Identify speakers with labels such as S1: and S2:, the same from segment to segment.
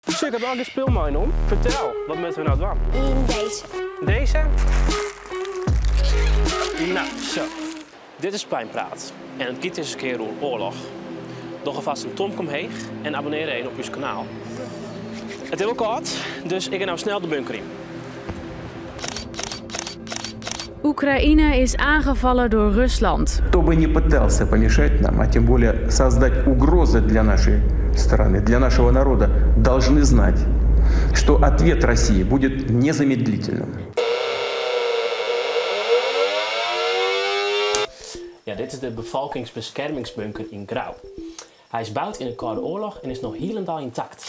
S1: Sjoch, ik ha allegear spul meinommen. Fertel, wat moatte we no dwaan?
S2: Yn dizze.
S1: Dizze? No, zo. Dit is Pleinpraat en it giet dizze kear oer oarloch. Doch alfêst in tomke omheech en abonnear even op ús kanaal. It is wol kâld, dus ik gean no snel de bunker yn.
S3: Oekraïne is aangevallen door Rusland.
S4: Кто бы ни пытался помешать нам, а тем более создать угрозы для нашей страны, для нашего народа, должны знать, что ответ России будет незамедлительным.
S1: Ja, dit is de befolkingsbeskermingsbunker yn Grou. Hy is boud yn de Kâlde Oarloch en is noch hielendal yntakt.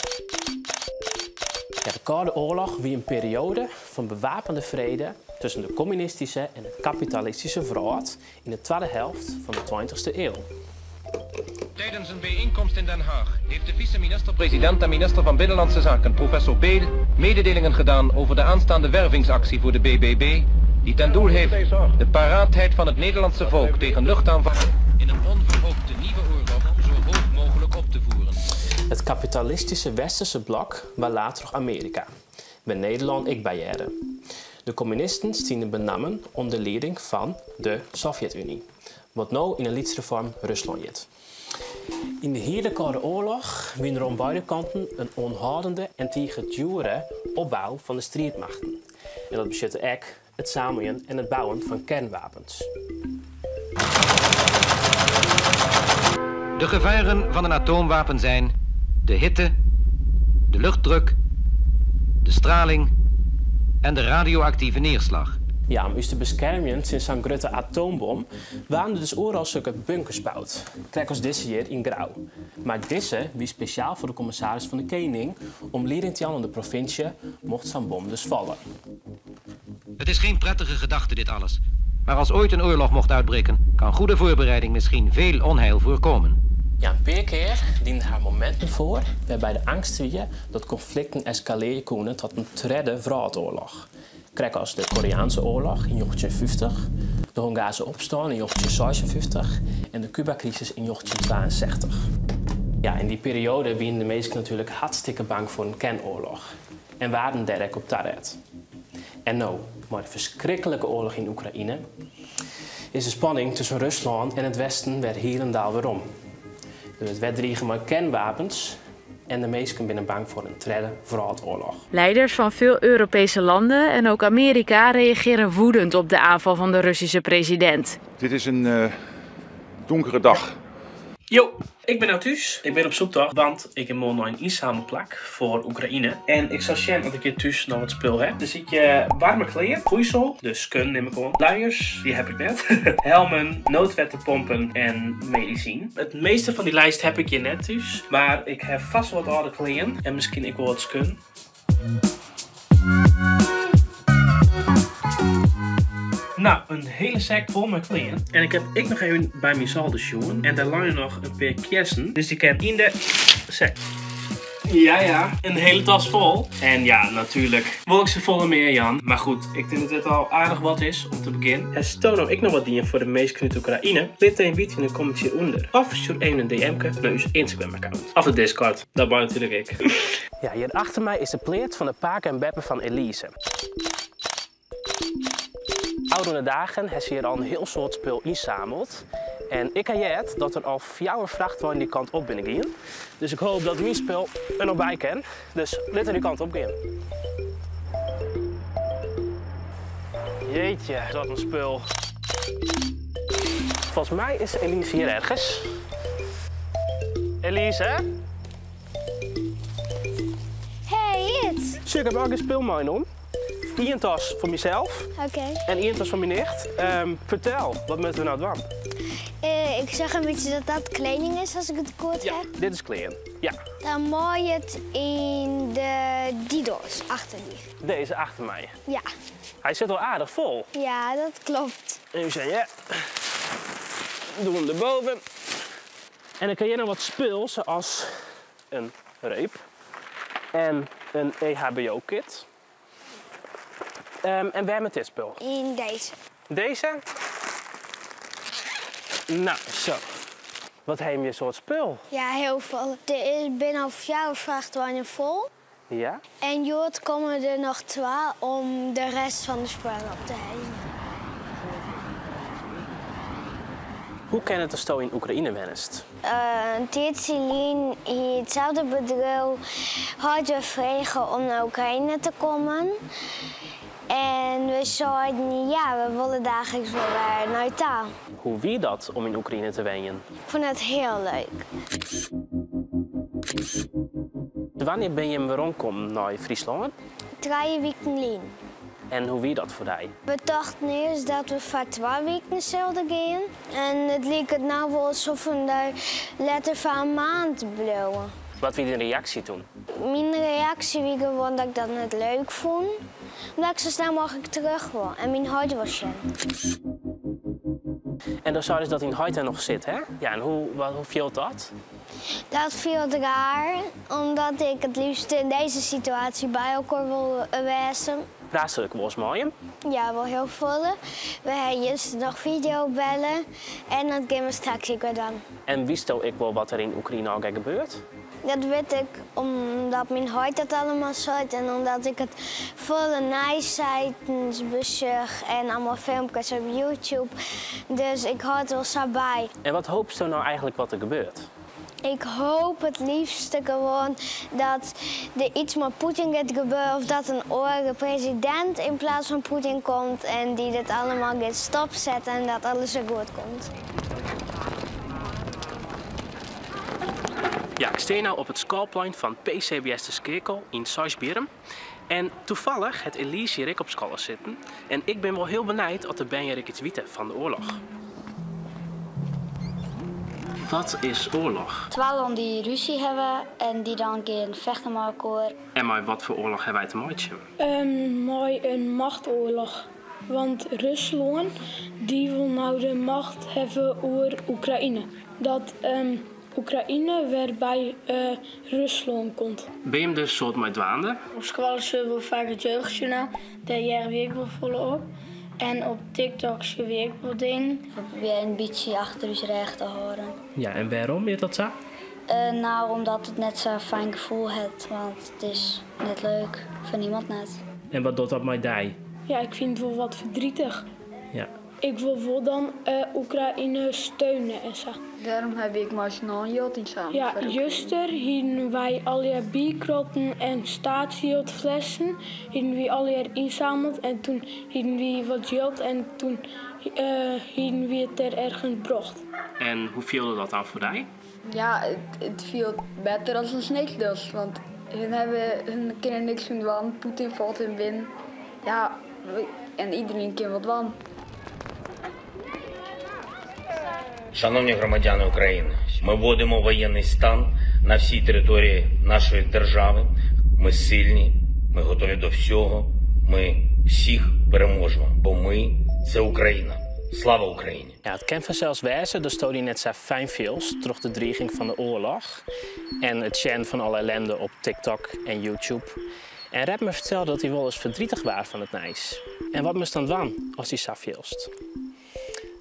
S1: Ja, de Kâlde Oarloch wie in perioade fan bewapene frede tusken de kommunistyske en de kapitalistyske wrâld yn de twadde helte fan de tweintichste iuw.
S5: Tijdens een bijeenkomst in Den Haag heeft de vice-minister-president en minister van Binnenlandse Zaken, professor Beel, mededelingen gedaan over de aanstaande wervingsactie voor de BBB, die ten doel heeft de paraatheid van het Nederlandse volk tegen luchtaanvallen in een onverhoopte nieuwe oorlog zo hoog mogelijk op te voeren.
S1: It kapitalistyske Westerske blok waard laat troch Amearika, wêr't Nederlân ek by hearde. De kommunisten stiene benammen ûnder lieding fan de Sovjet-Uny, wat no yn in lytsere foarm Ruslân hjit. Yn de hiele Kâlde Oarloch wiene der oan beide kanten in oanhâldende en tige djoere opbou fan de striidmachten. En dat betsjutte ek it sammeljen en it bouwen fan kearnwapens.
S5: De gevaren van een atoomwapen zijn de hitte, de luchtdruk, de straling en de radioactieve neerslag.
S1: Ja, om ús te beskermjen tsjin sa'n grutte atoombom waarden der dus oeral sokke bunkers boud, krekt as dizze hjir yn Grou. Mar dizze wie spesjaal foar de kommissaris fan de Kening om lieding te jaan oan de provinsje mocht sa'n bom dus falle.
S5: Het is geen prettige gedachte dit alles. Maar als ooit een oorlog mocht uitbreken, kan goede voorbereiding misschien veel onheil voorkomen.
S1: Ja, in pear kear dienen har mominten foar wêrby't de eangst wie dat konflikten eskalearje koene ta in tredde wrâldoarloch. Krekt as de Koreaanske Oarloch yn njoggentjinhûndertfyftich, de Hongaarske Opstân yn njoggentjinseisenfyftich en de Kubakrisis yn njoggentjintwaensechstich. Ja, yn dy perioade wiene de minsken natuerlik hartstikke bang foar in kearnoarloch en waarden dêr ek op taret. En no, mei de ferskriklike oarloch yn Oekraïne, is de spanning tusken Ruslân en it Westen wer hielendal werom. Der wurdt wer drige mei kearnwapens en de minsken binne bang foar in tredde wrâldoarloch.
S3: Leiders van veel Europese landen en ook Amerika reageren woedend op de aanval van de Russische president.
S6: Dit is een donkere dag.
S1: Jo, ik bin no thús. Ik bin op syktocht, want ik moat nei in ynsammelplak foar Oekraïne. En ik sil sjen oft ik hjir thús noch wat spul ha. Der sit hjir waarme klean, groeisel, dus skuon nim ik oan. Luiers, dy ha ik net. Helmen, noodwetterpompen en medisyn. It measte fan dy list ha ik hjir net thús, mar ik ha fêst wat âlde klean en miskien ek wol wat skuon. No, in hiele sek fol mei klean. En ik ha ek noch even by myn solder sjoen en dêr leine noch in pear kjersen, dus dy kin yn de sek. Ja, in hiele tas fol. En ja, natuerlik wol ik safolle mear jaan. Mar goed, ik tink dat dit al aardich wat is om te begjinnen. Hasto no ek noch wat dien foar de minsken út Oekraïne? Lit even witte yn de comments hjirûnder. Of stjoer even in DM'ke nei ús Instagram-account. Of de Discord, dat mei natuerlik ek. Ja, hjir achter my is de pleats fan de pake en beppe fan Elise. Ofrûne dagen ha se hjir al in hiel soad spul ynsammeld. En ik ha heard dat der al fjouwer frachtweinen dy kant op binne gien. Dus ik hoopje dat myn spul der noch by kin. Dus litte we dy kant op gean. Jeetje, wat in spul. Folgens my is Elise hjir ergens. Elise?
S2: Hey, It.
S1: Sjoch, ik ha allegear spul meinommen. Ien tas foar mysels
S2: Oké.
S1: en ien tas foar myn nicht. Fertel, wat moatte we no dwaan?
S2: Ik zag een beetje dat dat kleding is, als ik het goed
S1: Ja,
S2: heb.
S1: dit is klean. Ja.
S2: Dan mei it yn de dy doas achter dy.
S1: Dizze achter my.
S2: Ja.
S1: Hy sit al aardich fol.
S2: Ja, dat kloppet.
S1: Even sjen, ja. Doch him derboppe. En dan kin hjir noch wat spul, sa as in reep en in EHBO-kit. En wêr moat dit spul?
S2: Yn dizze.
S1: Dizze? No, sa. Wat ha jim in soad spul?
S2: Ja, hiel folle. Der binne al fjouwer frachtweinen fol.
S1: Ja?
S2: En hjoed komme der noch twa om de rest fan de spullen op te heljen.
S1: Hoe kin it datsto yn Oekraïne wennest?
S2: In tiidsje lyn hie itselde bedriuw heit wer frege om nei Oekraïne te kommen. En we seiden ja, we wolle daliks wol wer nei ta.
S1: Hoe wie dat om yn Oekraïne te wenjen?
S2: Ik fûn it hiel leuk.
S1: Wannear binne jim weromkommen nei Fryslân?
S2: Trije wiken lyn.
S1: En hoe wie dat foar dy?
S2: We tochten earst dat we foar twa wiken silden gean. En it liket no wol asof we der letter foar in maand bliuwe.
S1: Wat wie dyn reaksje toen?
S2: Myn reaksje wie gewoan dat ik dat net leuk fûn. Omdat ik sa snel mooglik terug wol en myn heit wol sjen.
S1: En do seidest dat dyn heit dêr noch sit, hè? Ja, en hoe, hoe fielt dat?
S2: Dat fielt raar, omdat ik it liefst yn dizze situaasje by elkoar wol wêze.
S1: Praatst ek wolris mei him?
S2: Ja, wol hiel folle. We ha juster noch fideobelle en dat gean we straks ek wer dwaan.
S1: En witsto ek wol wat der yn Oekraïne allegear gebeurt?
S2: Dat wit ik omdat myn heit dat allegear seit en omdat ik it folle nijssiden besjoch en allegear filmkes op YouTube. Dus ik hâld wol sa by.
S1: En wat hoopsto no eigentlik wat der gebeurt?
S2: Ik hoop it liefste gewoan dat der iets mei Poetin giet gebeuren of dat in oare presidint yn plaats fan Poetin komt en dy't dit allegear giet stopsetten en dat alles wer goed komt.
S1: Ja, ik stean no op it skoalplein fan PCBS De Skeakel yn Seisbierrum. En toevallig hat Elise hjir ek op skoalle sitten. En ik bin wol hiel benijd oft de bern hjir ek iets witte fan de oarloch. Wat is oarloch?
S7: Twa lannen dy't rúzje hawwe en dy't dan gean fechten mei elkoar.
S1: En mei wat foar oarloch hawwe wy te meitsjen?
S8: Mei in machtoarloch. Want Ruslân dy wol no de macht hawwe oer Oekraïne. Dat Oekraïne wer by Ruslân komt.
S1: Binne jim der in soad mei dwaande?
S8: Op skoalle sjogge we wol faak it jeugdjournaal, dêr hearre we ek wol folle op. En op TikTok sjogge we ek wol dingen.
S7: We probearje in bytsje achter ús rêch te hâlden.
S1: Ja, en wêrom is dat sa?
S7: Nou, omdat it net sa'n fijn gefoel hat, want it is net leuk, foar niemand net.
S1: En wat docht dat mei dy?
S8: Ja, ik fyn it wol wat verdrietig.
S1: Ja.
S8: Ik wol wol dan Oekraïne steune en sa.
S9: Dêrom ha ik mei syn allen jild ynsamele
S8: Ja,
S9: foar Oekraïne.
S8: juster hienen wy allegear bierkrotten en staatsjildflessen hienen wy allegear ynsameld en toen hienen wy wat jild en toen hienen wy it der ergens brocht.
S1: En hoe fielde dat dan foar dy?
S9: Ja, it fielt better as ast niks dochst, want hun hawwe, hun kinne niks mear dwaan, Poetin falt hun binnen. Ja, en iderien kin wat dwaan.
S10: Шановні громадяни України, ми вводимо воєнний стан на всій території нашої держави. Ми сильні, ми готові до всього. Ми всіх переможемо, бо ми це Україна. Слава Україні!
S1: Ja, it kin fansels wêze datsto dy net sa fijn fielst troch de driging fan de oarloch en it sjen fan alle ellende op TikTok en YouTube. En Redmer fertelde dat hy wolris verdrietig waard fan it nijs. En wat moatst dan dwaan ast dy sa fielst?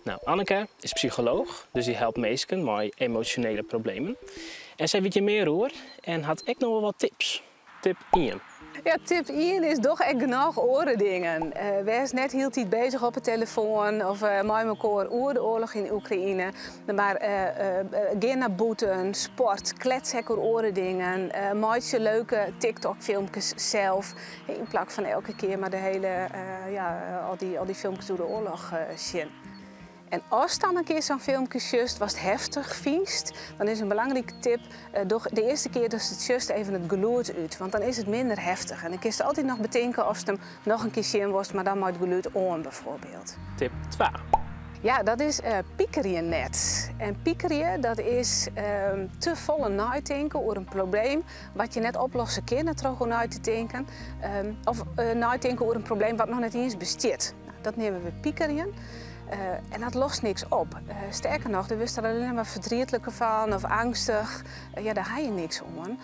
S1: Nou, Anneke is psycholooch, dus dy helpt minsken mei emosjonele problemen. En sy wit hjir mear oer en hat ek noch wol wat tips. Tip ien.
S11: Ja, tip ien is doch ek genôch oare dingen. Wês net hieltyd bezich op 'e telefoan of mei mekoar oer de oarloch yn Oekraïne. Mar gean nei bûten, sport, klets ek oer oare dingen. Meitsje leuke TikTok-filmkes sels yn plak fan elke kear mar de hele, ja, al dy, al dy filmkes oer de oarloch sjen. En ast dan in kear sa'n filmke sjochst watst heftich fynst, dan is in belangrike tip, doch de earste kear datst it sjochst even it gelûd út, want dan is it minder heftich. En dan kinst altyd noch betinke oftst him noch in kear sjen wolst, mar dan mei it gelûd oan byfoarbyld.
S1: Tip twa.
S11: Ja, dat is pikerje net. En pikerje, dat is te folle neitinke oer in probleem wat je net oplosse kinne troch oer nei te tinken. Of neitinke oer in probleem wat noch net iens bestiet. Nou, dat neame we pikerjen. En dat lost niks op. Sterker noch, dêr wurdst der allinne mar verdrietliker fan of eangstich. Ja, dêr ha je niks oan.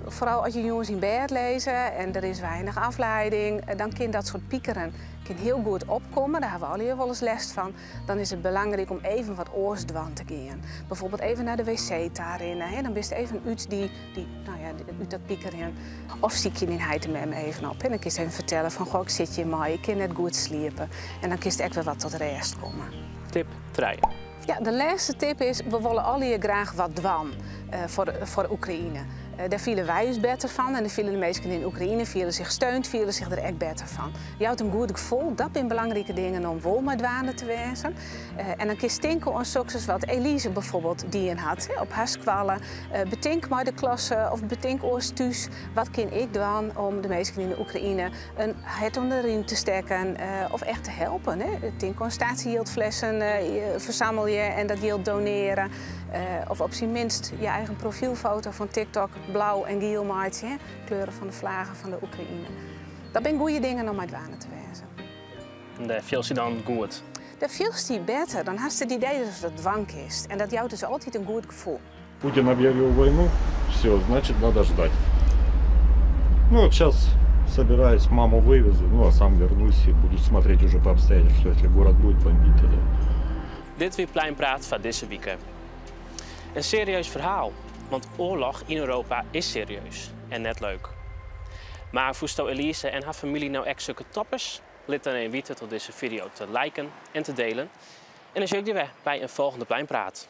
S11: Foaral as je jûns yn bêd lizze en der is weinich afleiding, dan kin dat soart pikeren Kin hiel goed opkomme, dêr hawwe we allegear wolris lêst fan. Dan is it belangryk om even wat oars dwaan te gean. Bijvoorbeeld even nei de wc ta rinne, hè, dan bist even út dy, dy, no ja, út dat pikerjen. Of sykje dyn heit en mem even op. Hè. Dan kinst even fertelle fan, goh, ik sit hjir mei, ik kin net goed sliepe. En dan kinst ek wer wat tot rêst komme.
S1: Tip trije.
S11: Ja, de lêste tip is, we wolle allegear graach wat dwaan foar, foar Oekraïne. Dêr fiele wy ús better fan en dêr fiele de minsken yn Oekraïne fiele sich steund, fiele sich der ek better fan. Jout in goed gefoel, dat binne belangrike dingen om wol mei dwaande te wêzen. En dan kinst tinke oan soks as wat Elise bijvoorbeeld dien hat op har skoalle. Betink mei de klasse of betink oars thús, wat kin ik dwaan om de minsken yn de Oekraïne in hert ûnder de rym te stekken of echt te helpen. Tink oan statijildflessen fersammelje en dat jild donearje. Of op syn minst je eigen profylfoto fan TikTok blau en giel meitsje, hè? Kleuren fan de flaggen fan de Oekraïne. Dat binne goede dingen om mei dwaande te wêzen.
S1: En dêr fielst dy dan goed?
S11: Dêr fielst dy better. Dan hast it idee datst dat dwaan kinst. En dat jout dus altyd in goed gefoel.
S6: Путин объявил войну, все, значит, надо ждать. Ну, вот сейчас собираюсь, маму вывезу, ну, а сам вернусь и буду смотреть уже по обстоятельствам, если город будет бомбить, тогда.
S1: Dit wie Pleinpraat foar dizze wike. In serieus ferhaal, want oarloch yn Europa is serieus en net leuk. Mar fûnsto Elise en har famylje no ek sokke toppers? Lit dan even witte troch dizze fideo te liken en te dielen. En dan sjoch ik dy wer by in folgjende Pleinpraat.